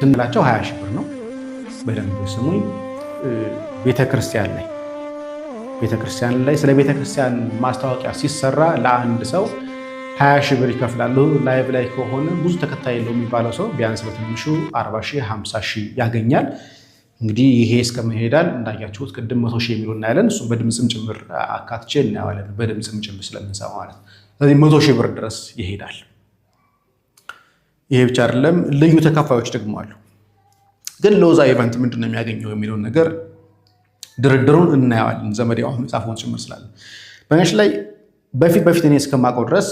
ስንላቸው 20 ሺህ ብር ነው። በደንብ ስሙኝ። ቤተክርስቲያን ላይ ቤተክርስቲያን ላይ ስለ ቤተክርስቲያን ማስታወቂያ ሲሰራ ለአንድ ሰው 20 ሺህ ብር ይከፍላሉ። Live ላይ ከሆነ ብዙ ተከታይ የለው የሚባለው ሰው ቢያንስ በትንሹ 40 ሺህ 50 ሺህ ያገኛል። እንግዲህ ይሄ እስከምን ይሄዳል? እንዳያችሁት ቅድም 100 ሺህ የሚሉ እናያለን። እሱም በድምፅም ጭምር አካትቼ እናየዋለን። በድምፅም ጭምር ስለምንሰማ ማለት ነው። ስለዚህ 100 ሺህ ብር ድረስ ይሄዳል። ይሄ ብቻ አይደለም፣ ልዩ ተከፋዮች ደግሞ አሉ። ግን ሎዛ ኢቨንት ምንድን ነው የሚያገኘው የሚለውን ነገር ድርድሩን እናየዋለን። ዘመዴ አሁን የጻፈውን ጭምር ስላለ በነገራችን ላይ በፊት በፊት እኔ እስከማውቀው ድረስ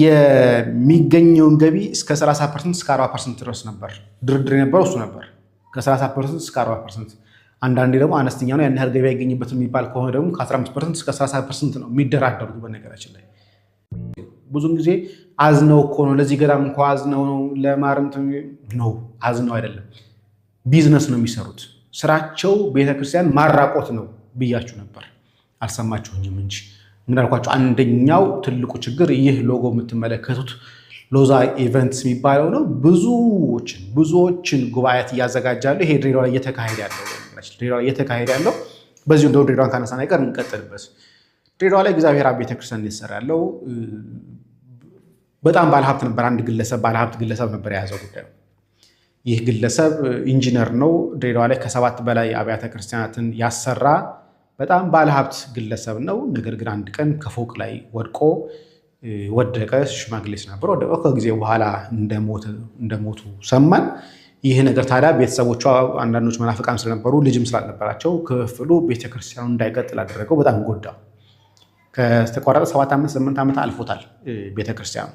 የሚገኘውን ገቢ እስከ 30% እስከ 40% ድረስ ነበር ድርድር የነበረው እሱ ነበር። ከ30% እስከ 40%፣ አንዳንዴ ደግሞ አነስተኛ ነው ያን ያህል ገቢ አይገኝበትም የሚባል ከሆነ ደግሞ ከ15% እስከ 30% ነው የሚደራደሩት። በነገራችን ላይ ብዙን ጊዜ አዝነው እኮ ነው ለዚህ ገዳም እንኳ አዝነው ነው ለማርምት ነው፣ አዝነው አይደለም፣ ቢዝነስ ነው የሚሰሩት። ስራቸው ቤተክርስቲያን ማራቆት ነው ብያችሁ ነበር፣ አልሰማችሁኝም እንጂ። እንዳልኳቸው አንደኛው ትልቁ ችግር ይህ ሎጎ የምትመለከቱት ሎዛ ኢቨንትስ የሚባለው ነው። ብዙዎችን ብዙዎችን ጉባኤያት እያዘጋጃሉ። ይሄ ድሬዳዋ ላይ እየተካሄደ ያለው ድሬዳዋ ላይ እየተካሄደ ያለው በዚሁ እንደው ድሬዳዋን ካነሳን አይቀር እንቀጥልበት። ድሬዳዋ ላይ እግዚአብሔር አብ ቤተክርስቲያን እየተሰራ ያለው በጣም ባለሀብት ነበር። አንድ ግለሰብ ባለሀብት ግለሰብ ነበር የያዘው ጉዳዩ። ይህ ግለሰብ ኢንጂነር ነው። ድሬዳዋ ላይ ከ7 በላይ አብያተ ክርስቲያናትን ያሰራ በጣም ባለሀብት ግለሰብ ነው። ነገር ግን አንድ ቀን ከፎቅ ላይ ወድቆ ወደቀ። ሽማግሌ ስለነበር ወደቀ። ከጊዜ በኋላ እንደሞቱ ሰማን። ይህ ነገር ታዲያ ቤተሰቦቿ አንዳንዶች መናፍቃን ስለነበሩ ልጅም ስላልነበራቸው ክፍሉ ቤተክርስቲያኑ እንዳይቀጥል አደረገው። በጣም ጎዳው። ከተቋረጠ 7 ዓመት 8 ዓመት አልፎታል ቤተክርስቲያኑ።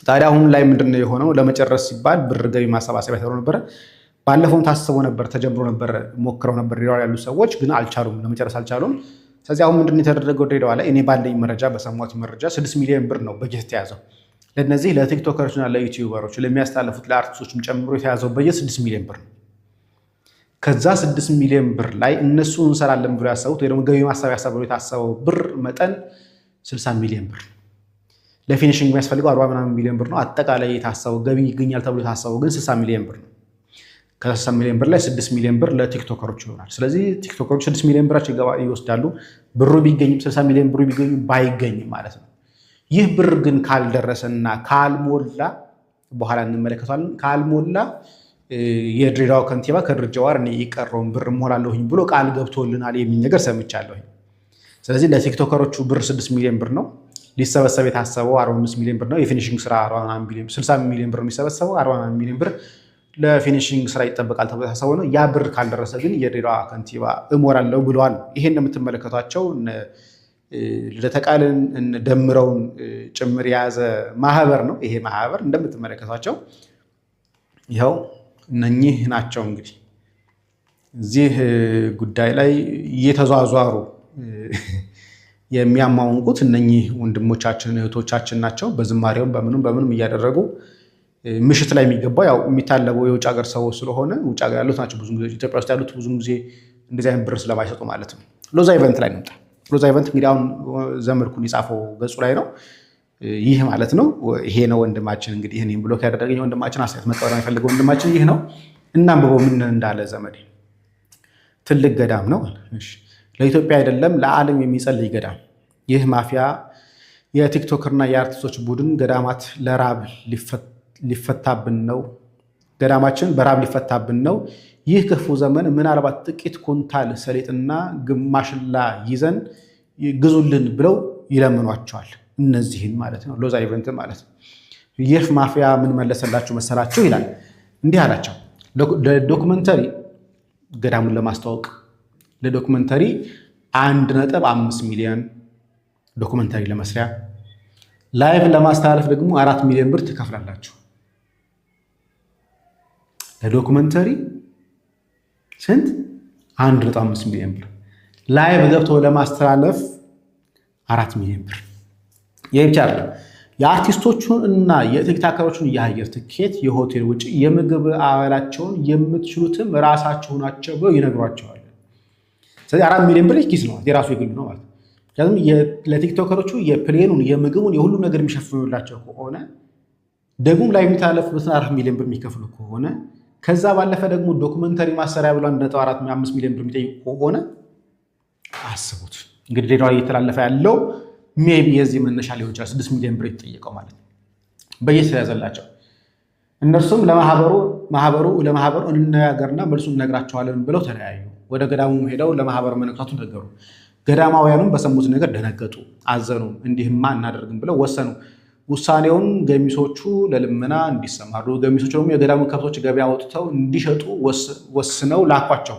ታዲያ አሁን ላይ ምንድነው የሆነው? ለመጨረስ ሲባል ብር ገቢ ማሰባሰቢያ ተብሎ ነበረ። ባለፈውም ታስቦ ነበር፣ ተጀምሮ ነበር፣ ሞክረው ነበር ድሬዳዋ ያሉ ሰዎች ግን አልቻሉም፣ ለመጨረስ አልቻሉም። ስለዚህ አሁን ምንድነው የተደረገው? ድሬዳዋ ላይ እኔ ባለኝ መረጃ በሰማሁት መረጃ 6 ሚሊዮን ብር ነው በጀት የተያዘው ለእነዚህ ለቲክቶከሮችና ለዩቲዩበሮች ለሚያስተላልፉት ለአርቲስቶችም ጨምሮ የተያዘው በጀት 6 ሚሊዮን ብር ነው። ከዛ 6 ሚሊዮን ብር ላይ እነሱ እንሰራለን ብሎ ያሰቡት ወይ ደግሞ ገቢ ማሰባሰቢያ ብሎ የታሰበው ብር መጠን 60 ሚሊዮን ብር፣ ለ finishing የሚያስፈልገው 40 ምናምን ሚሊዮን ብር ነው። አጠቃላይ የታሰበው ገቢ ይገኛል ተብሎ የታሰበው ግን 60 ሚሊዮን ብር ነው። ከ60 ሚሊዮን ብር ላይ 6 ሚሊዮን ብር ለቲክቶከሮች ይሆናል። ስለዚህ ቲክቶከሮች 6 ሚሊዮን ብራቸው ይወስዳሉ። ብሩ ቢገኝም 60 ሚሊዮን ብሩ ቢገኝም ባይገኝም ማለት ነው። ይህ ብር ግን ካልደረሰና ካልሞላ በኋላ እንመለከተዋለን። ካልሞላ የድሬዳዋ ከንቲባ ከድር ጀዋር እኔ የቀረውን ብር እሞላለሁኝ ብሎ ቃል ገብቶልናል የሚል ነገር ሰምቻለሁኝ። ስለዚህ ለቲክቶከሮቹ ብር 6 ሚሊዮን ብር ነው ሊሰበሰብ የታሰበው 45 ሚሊዮን ብር ነው። የ finishing ስራ 60 ሚሊዮን ብር የሚሰበሰበው 40 ሚሊዮን ብር ለ finishing ስራ ይጠበቃል ተብሎ የታሰበው ነው። ያ ብር ካልደረሰ ግን የድሬዳዋ ከንቲባ እሞላለሁ ብለዋል። ይሄን እንደምትመለከቷቸው ልደተ ቃልን ደምረውን ጭምር የያዘ ማህበር ነው። ይሄ ማህበር እንደምትመለከቷቸው ይኸው እነኚህ ናቸው። እንግዲህ እዚህ ጉዳይ ላይ እየተዟዟሩ የሚያማውንቁት እነኚህ ወንድሞቻችን እህቶቻችን ናቸው። በዝማሬውም በምኑም በምኑም እያደረጉ ምሽት ላይ የሚገባው ያው የሚታለበው የውጭ ሀገር ሰው ስለሆነ ውጭ ሀገር ያሉት ናቸው። ብዙ ጊዜ ኢትዮጵያ ውስጥ ያሉት ብዙ ጊዜ እንደዚህ አይነት ብር ስለማይሰጡ ማለት ነው። ሎዛ ኢቨንት ላይ እንምጣ። ሎዛ ኢቨንት እንግዲህ አሁን ዘመድኩን የጻፈው ገጹ ላይ ነው። ይህ ማለት ነው። ይሄ ነው ወንድማችን እንግዲህ እኔም block ያደረገኝ ወንድማችን፣ አስተያየት መቀበል የማይፈልገው ወንድማችን ይህ ነው። እናንብበው ምን እንዳለ ዘመዴ። ትልቅ ገዳም ነው። እሺ፣ ለኢትዮጵያ አይደለም ለዓለም የሚጸልይ ገዳም። ይህ ማፊያ የቲክቶክና የአርቲስቶች ቡድን ገዳማት ለራብ ሊፈታብን ነው። ገዳማችን በራብ ሊፈታብን ነው። ይህ ክፉ ዘመን ምናልባት ጥቂት ኩንታል ሰሊጥና ግማሽላ ይዘን ግዙልን ብለው ይለምኗቸዋል። እነዚህን ማለት ነው፣ ሎዛ ኢቨንት ማለት ነው። ይህ ማፊያ ምን መለሰላችሁ መሰላችሁ ይላል። እንዲህ አላቸው። ለ documentary ገዳሙን ለማስተዋወቅ ለ documentary 1.5 ሚሊዮን documentary ለመስሪያ፣ live ለማስተላለፍ ደግሞ 4 ሚሊዮን ብር ትከፍላላችሁ። ለ documentary ስንት? 1.5 ሚሊዮን ብር፣ live ገብቶ ለማስተላለፍ 4 ሚሊዮን ብር። ይህ ብቻ አይደለም። የአርቲስቶቹን እና የቲክቶከሮቹን የአየር ትኬት፣ የሆቴል ውጪ፣ የምግብ አበላቸውን የምትችሉትም ራሳችሁ ናቸው ብለው ይነግሯቸዋል። ስለዚህ 4 ሚሊዮን ብር ኪስ ነው፣ የራሱ የግሉ ነው ማለት ነው። ምክንያቱም ለቲክቶከሮቹ የ plane ኑን፣ የምግቡን፣ የሁሉም ነገር የሚሸፍኑላቸው ከሆነ ደግሞም ላይ የሚተላለፍበትን 4 ሚሊዮን ብር የሚከፍሉ ከሆነ፣ ከዛ ባለፈ ደግሞ documentary ማሰሪያ ብሎ 1.45 ሚሊዮን ብር የሚጠይቁ ከሆነ አስቡት። እንግዲህ ድሬዳዋ እየተላለፈ ያለው maybe የዚህ መነሻ ሊሆን ይችላል። 6 ሚሊዮን ብር የተጠየቀው ማለት ነው። በጀት ተያዘላቸው። እነርሱም ለማህበሩ ማህበሩ ለማህበሩ እንነጋገርና መልሱን እነግራቸዋለን ብለው ተለያዩ። ወደ ገዳሙ ሄደው ለማህበረ መነኮሳቱ ነገሩ። ገዳማውያኑም በሰሙት ነገር ደነገጡ፣ አዘኑ። እንዲህማ እናደርግም ብለው ወሰኑ። ውሳኔውን ገሚሶቹ ለልመና እንዲሰማሩ፣ ገሚሶቹ ደግሞ የገዳሙ ከብቶች ገበያ ወጥተው እንዲሸጡ ወስነው ላኳቸው።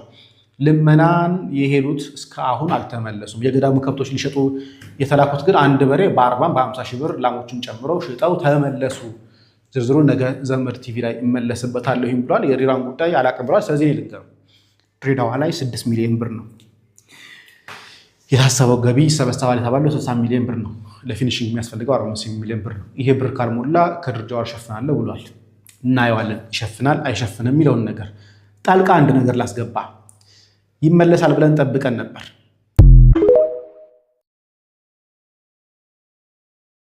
ልመናን የሄዱት እስከ አሁን አልተመለሱም። የገዳሙ ከብቶች ሊሸጡ የተላኩት ግን አንድ በሬ በ40 በ50 ሺህ ብር ላሞችን ጨምረው ሽጠው ተመለሱ። ዝርዝሩ ነገ ዘመድ ቲቪ ላይ እመለስበታለሁ ይህም ብሏል። የድሬዳዋን ጉዳይ አላቅም ብሏል። ስለዚህ እኔ ልንገረው፣ ድሬዳዋ ላይ 6 ሚሊዮን ብር ነው የታሰበው ገቢ ይሰበሰባል የተባለው 60 ሚሊዮን ብር ነው። ለ finishing የሚያስፈልገው 45 ሚሊዮን ብር ነው። ይሄ ብር ካልሞላ ከድርጅቱ እሸፍናለሁ ብሏል። እናየዋለን፣ ይሸፍናል አይሸፍንም የሚለውን ነገር። ጣልቃ አንድ ነገር ላስገባ። ይመለሳል ብለን ጠብቀን ነበር።